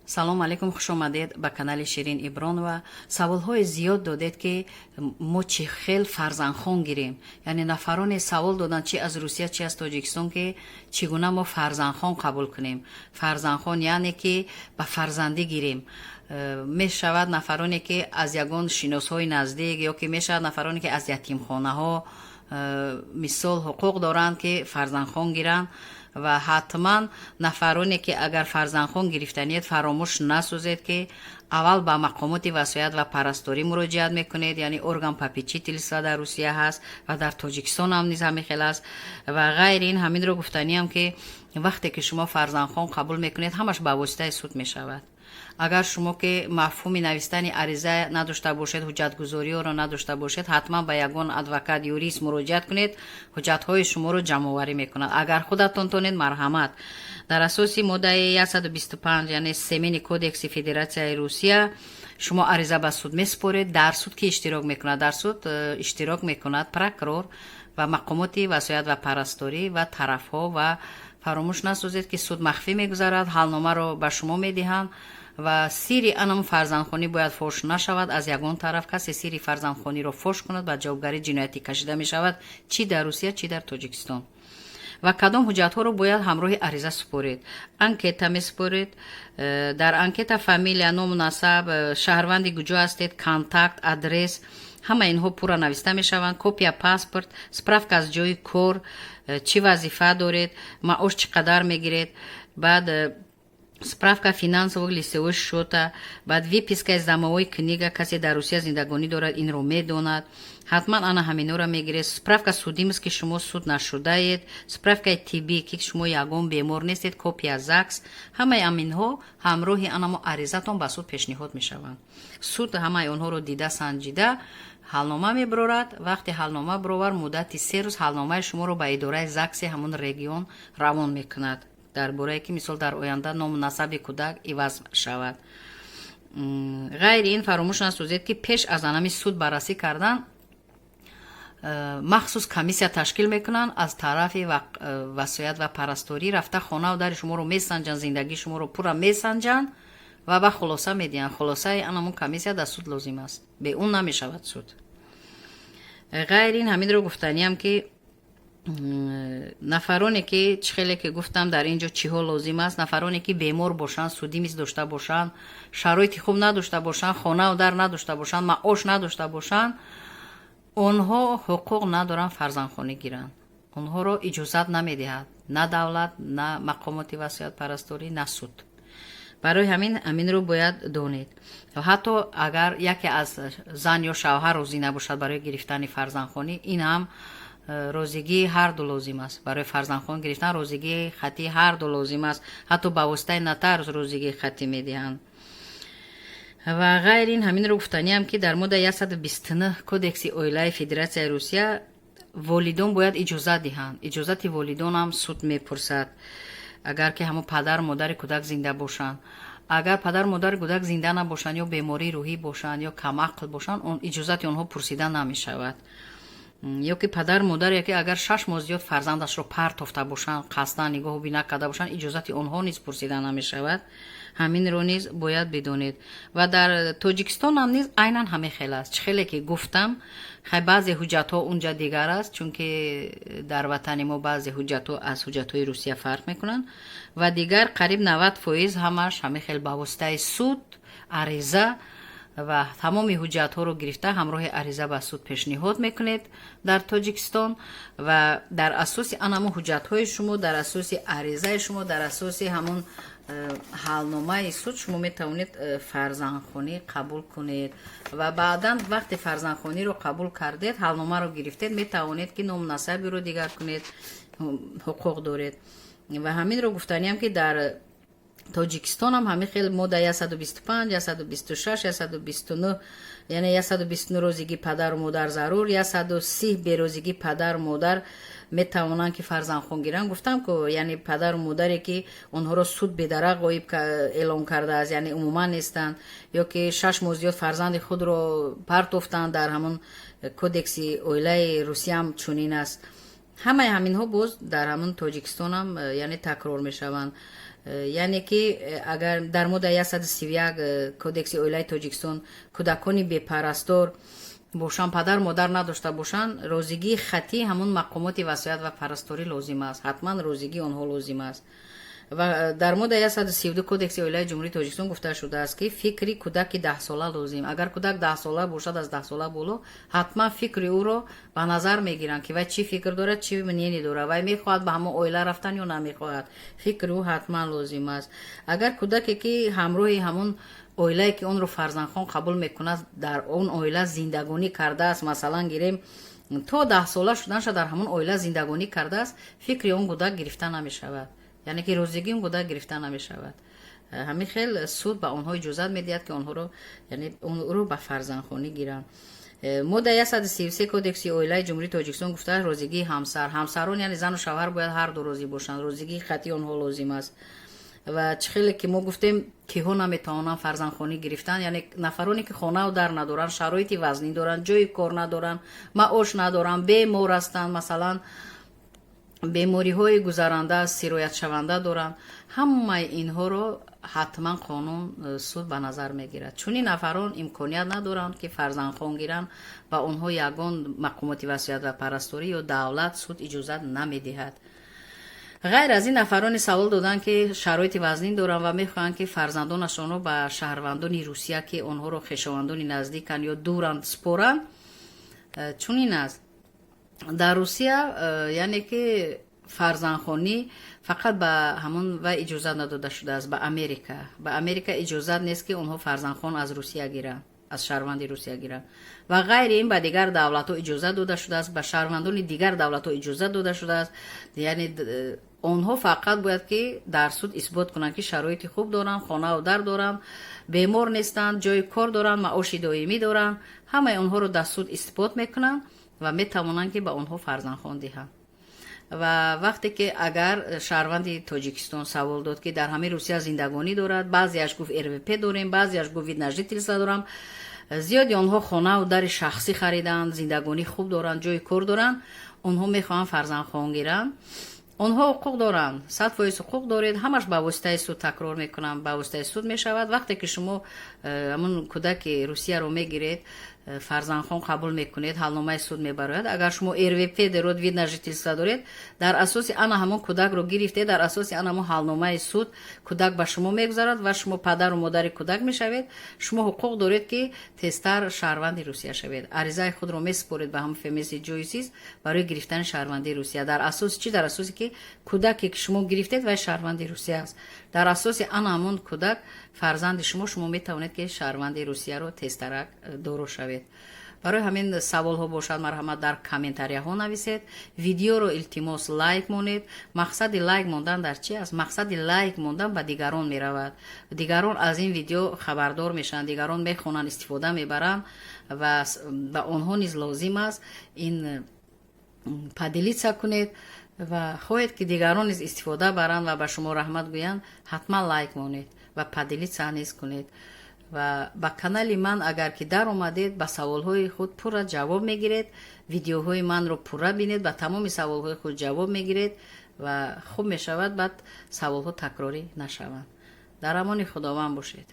Салом алейкум, хуш омадед ба канали Ширин Ибронова. Саволҳои зиёд додед, ки мо чӣ хел фарзандхон гирем. Яъне нафароне савол доданд, чи аз Русия, чи аз Тоҷикистон, ки чӣ гуна мо фарзандхон қабул кунем. Фарзандхон, яъне ки ба фарзандӣ гирем. Мешавад нафароне, ки аз ягон шиносҳои наздик, ё ки мешавад нафароне, ки аз ятимхонаҳо, мисол, ҳуқуқ доранд, ки фарзандхон гиранд. Ва ҳатман нафароне, ки агар фарзандхон гирифтаниед, фаромӯш насозед, ки аввал ба мақомоти васоят ва парасторӣ муроҷиат мекунед, яъне орган попечительства дар Русия ҳаст ва дар Тоҷикистон ҳам низ ҳамин хел аст. Ва ғайри ин, ҳаминро гуфтаниам, ки вақте ки шумо фарзандхон қабул мекунед, ҳамаш ба воситаи суд мешавад. Агар шумо ки мафҳуми навистани ариза надошта бошед, ҳуҷҷатгузориҳоро надошта бошед, ҳатман ба ягон адвокат, юрист муроҷиат кунед, ҳуҷҷатҳои шуморо ҷамъоварӣ мекунад. Агар худатон тонед, марҳамат. Дар асоси моддаи 125, яъне Семейный кодекси Федератсияи Русия, шумо ариза ба суд месупоред. Дар суд ки иштирок мекунад? Дар суд иштирок мекунад прокурор ва мақомоти васоят ва парасторӣ ва тарафҳо. Ва фаромӯш насозед, ки суд махфӣ мегузарад, ҳалномаро ба шумо медиҳанд ва сири анам фарзандхонӣ бояд фош нашавад аз ягон тараф. Касе сири фарзандхониро фош кунад, ба ҷавобгарии ҷиноятӣ кашида мешавад, чӣ дар Русия, чӣ дар Тоҷикистон. Ва кадом ҳуҷҷатҳоро бояд ҳамроҳи ариза супоред? Анкета месупоред. Дар анкета фамилия, ному насаб, шаҳрванди куҷо ҳастед, контакт, адрес, ҳама инҳо пурра нависта мешаванд. Копия паспорт, справка аз ҷои кор, чӣ вазифа доред, маош чӣ қадар мегиред, баъд справка финансового лицевой счета, баъд выписка из домовой книга. Касе дар Русия зиндагонӣ дорад, инро медонад. Ҳатман ана ҳаминора мегиред. Справка судимость, ки шумо суд нашудаед, справкаи тиббӣ, ки шумо ягон бемор нестед, копия ЗАГС. Ҳамаи аминҳо ҳамроҳи анамо аризатон ба суд пешниҳод мешаванд. Суд ҳамаи онҳоро дида, санҷида, ҳалнома мебарорад. Вақте ҳалнома баровар, муддати 3 рӯз ҳалномаи шуморо ба идораи ЗАГСи ҳамон регион равон мекунад, дар борае ки, мисол, дар оянда ному насаби кӯдак иваз шавад. Ғайри ин, фаромӯш насозед, ки пеш аз анами суд баррасӣ кардан махсус комиссия ташкил мекунанд аз тарафи васоят ва парасторӣ. Рафта хонаву дари шуморо месанҷанд, зиндагии шуморо пурра месанҷанд ва ба хулоса медиҳанд. Хулосаи анамон комиссия дар суд лозим аст, бе он намешавад суд. Ғайри ин, ҳаминро гуфтаниям, ки нафароне ки, чӣ хеле ки гуфтам, дар ин ҷо чиҳо лозим аст. Нафароне ки бемор бошанд, судимость дошта бошанд, шароити хуб надошта бошанд, хонаву дар надошта бошанд, маош надошта бошанд, онҳо ҳуқуқ надоранд фарзандхонӣ гиранд. Онҳоро иҷозат намедиҳад на давлат, на мақомоти васоятпарасторӣ, на суд. Барои ҳамин ҳаминро бояд донед. Ҳатто агар яке аз зан ё шавҳар розӣ набошад барои гирифтани фарзандхонӣ, ин ҳам розигии ҳарду лозим аст. Барои фарзандхон гирифтан розигии хаттии ҳарду лозим аст, ҳатто ба воситаи нотариус розигии хаттӣ медиҳанд. Ва ғайри ин, ҳаминро гуфтаниам, ки дар моддаи 129 Кодекси оилаи Федератсияи Русия волидон бояд иҷозат диҳанд. Иҷозати волидонам суд мепурсад, агар ки ҳамон падару модари кӯдак зинда бошанд. Агар падару модари кӯдак зинда набошанд ё бемории рӯҳӣ бошанд ё камақл бошанд, иҷозати онҳо пурсида намешавад. Ё ки падару модар, яке агар 6 моҳ зиёд фарзандашро партофта бошанд, қасдан нигоҳубин накарда бошанд, иҷозати онҳо низ пурсида намешавад. Ҳаминро низ бояд бидонед. Ва дар Тоҷикистонам низ айнан ҳамин хел аст, чӣ хеле ки гуфтам. Хай, баъзе ҳуҷҷатҳо унҷа дигар аст, чунки дар ватани мо баъзе ҳуҷҷатҳо аз ҳуҷҷатҳои Русия фарқ мекунанд. Ва дигар қариб 90% ҳамаш ҳамин хел ба воситаи суд, ариза ва тамоми ҳуҷҷатҳоро гирифта, ҳамроҳи ариза ба суд пешниҳод мекунед дар Тоҷикистон. Ва дар асоси анамон ҳуҷҷатҳои шумо, дар асоси аризаи шумо, дар асоси ҳамон ҳалномаи суд шумо метавонед фарзандхонӣ қабул кунед. Ва баъдан, вақте фарзандхониро қабул кардед, ҳалномаро гирифтед, метавонед, ки ному насабиро дигар кунед, ҳуқуқ доред. Ва ҳаминро гуфтаниям, ки дар Тоҷикистонам ҳамин хел модда 125, 126, 129, яъне 129 розигии падару модар зарур, 130 берозигии падару модар метавонанд, ки фарзандхон гиранд. Гуфтам ку, яъне падару модаре, ки онҳоро суд бедарак ғоиб эълон кардааст, яъне умуман нестанд, ё ки 6 моҳ зиёд фарзанди худро партофтанд, дар ҳамон кодекси оилаи Русиям чунин аст. Ҳамаи ҳаминҳо боз дар ҳамон Тоҷикистонам, яъне, такрор мешаванд. Яъне ки агар дар моддаи 131 Кодекси оилаи Тоҷикистон кӯдакони бепарастор бошанд, падар модар надошта бошанд, розигии хаттии ҳамун мақомоти васоят ва парасторӣ лозим аст, ҳатман розигии онҳо лозим аст. Ва дар моддаи 132 Кодекси оилаи Ҷумҳурии Тоҷикистон гуфта шудааст, ки фикри кӯдаки 10-сола лозим. Агар кӯдак 10-сола бошад, аз 10-сола боло, ҳатман фикри ӯро ба назар мегиранд, ки вай чӣ фикр дорад, чӣ мнение дорад, вай мехоҳад ба ҳамон оила рафтан ё намехоҳад. Фикри ӯ ҳатман лозим аст. Агар кӯдаке, ки ҳамроҳи ҳамон оилае, ки онро фарзандхон қабул мекунад, дар он оила зиндагонӣ кардааст, масалан гирем, то 10-сола шуданаша дар ҳамон оила зиндагонӣ кардааст, фикри он кӯдак гирифта намешавад, яъне ки розигии он кӯдак гирифта намешавад. Ҳамин хел суд ба онҳо иҷозат медиҳад, ки онҳоро, яъне ӯро ба фарзандхонӣ гиранд. Моддаи 133 Кодекси оилаи Ҷумҳурии Тоҷикистон гуфтааст, розигии ҳамсар, ҳамсарон, яъне зану шавҳар, бояд ҳарду розӣ бошанд, розигии хаттии онҳо лозим аст. Ва чӣ хеле ки мо гуфтем, киҳо наметавонанд фарзандхонӣ гирифтан, яъне нафароне, ки хонаву дар надоранд, шароити вазнин доранд, ҷои кор надоранд, маош надоранд, бемор ҳастанд, масалан, бемориҳои гузаранда, сироятшаванда доранд, ҳамаи инҳоро ҳатман қонун, суд ба назар мегирад. Чунин нафарон имконият надоранд, ки фарзандхон гиранд. Ба онҳо ягон мақомоти васоят ва парасторӣ ё давлат, суд иҷозат намедиҳад. Ғайр аз ин, нафароне савол доданд, ки шароити вазнин доранд ва мехоҳанд, ки фарзандонашонро ба шаҳрвандони Русия, ки онҳоро хешовандони наздиканд ё дуранд, супоранд. Чунин аст: дар Русия, яъне ки фарзандхонӣ фақат ба ҳамон вай иҷозат надода шудааст, ба Америка иҷозат нест, ки онҳо фарзандхон аз Русия гиранд, аз шаҳрванди Русия гиранд. Ва ғайри ин ба дигар давлатҳо иҷозат дода шудааст, ба шаҳрвандони дигар давлатҳо иҷозат дода шудааст. Яъне онҳо фақат бояд, ки дар суд исбот кунанд, ки шароити хуб доранд, хонаву дар доранд, бемор нестанд, ҷои кор доранд, маоши доимӣ доранд. Ҳамаи онҳоро дар суд исбот мекунанд ва метавонанд, ки ба онҳо фарзандхон диҳанд. Ва вақте ки агар шаҳрванди Тоҷикистон савол дод, ки дар ҳамаи Русия зиндагонӣ дорад, баъзеаш гуфт РВП дорем, баъзеаш гуфт вид на жительство дорам, зиёди онҳо хонаву дари шахсӣ хариданд, зиндагонӣ хуб доранд, ҷои кор доранд, онҳо мехоҳанд фарзандхон гиранд, онҳо ҳуқуқ доранд, 100% ҳуқуқ доред. Ҳамаш ба воситаи суд, такрор мекунам, ба воситаи суд мешавад. Вақте ки шумо ҳамун кӯдаки Русияро мегиред, фарзандхон қабул мекунед, ҳалномаи суд мебарояд. Агар шумо РВП доред, вид на жительство доред, дар асоси ана ҳамон кӯдакро гирифтед, дар асоси ана ҳамон ҳалномаи суд кӯдак ба шумо мегузарад ва шумо падару модари кӯдак мешавед. Шумо ҳуқуқ доред, ки тезтар шаҳрванди Русия шавед. Аризаи худро месупоред ба ҳамон ФМСи ҷои зист барои гирифтани шаҳрвандии Русия. Дар асоси чӣ? Дар асосе ки кӯдаке, ки шумо гирифтед, вай шаҳрванди Русия аст. Дар асоси ана ҳамон кӯдак, фарзанди шумо, шумо метавонед, ки шаҳрванди Русияро тезтарак доро шавед. Барои ҳамин саволҳо бошад, марҳамат, дар комментарияҳо нависед. Видеоро, илтимос, лайк монед. Мақсади лайк мондан дар чи аст? Мақсади лайк мондан ба дигарон меравад, дигарон аз ин видео хабардор мешаванд, дигарон мехонанд, истифода мебаранд ва ба онҳо низ лозим аст. Ин поделиться кунед ва хоҳед, ки дигарон низ истифода баранд ва ба шумо раҳмат гӯянд, ҳатман лайк монед ва поделиться низ кунед. Ва ба канали ман агар ки даромадед, ба саволҳои худ пурра ҷавоб мегиред. Видеоҳои манро пурра бинед, ба тамоми саволҳои худ ҷавоб мегиред ва хуб мешавад, баъд саволҳо такрорӣ нашаванд. Дар амони Худованд бошед.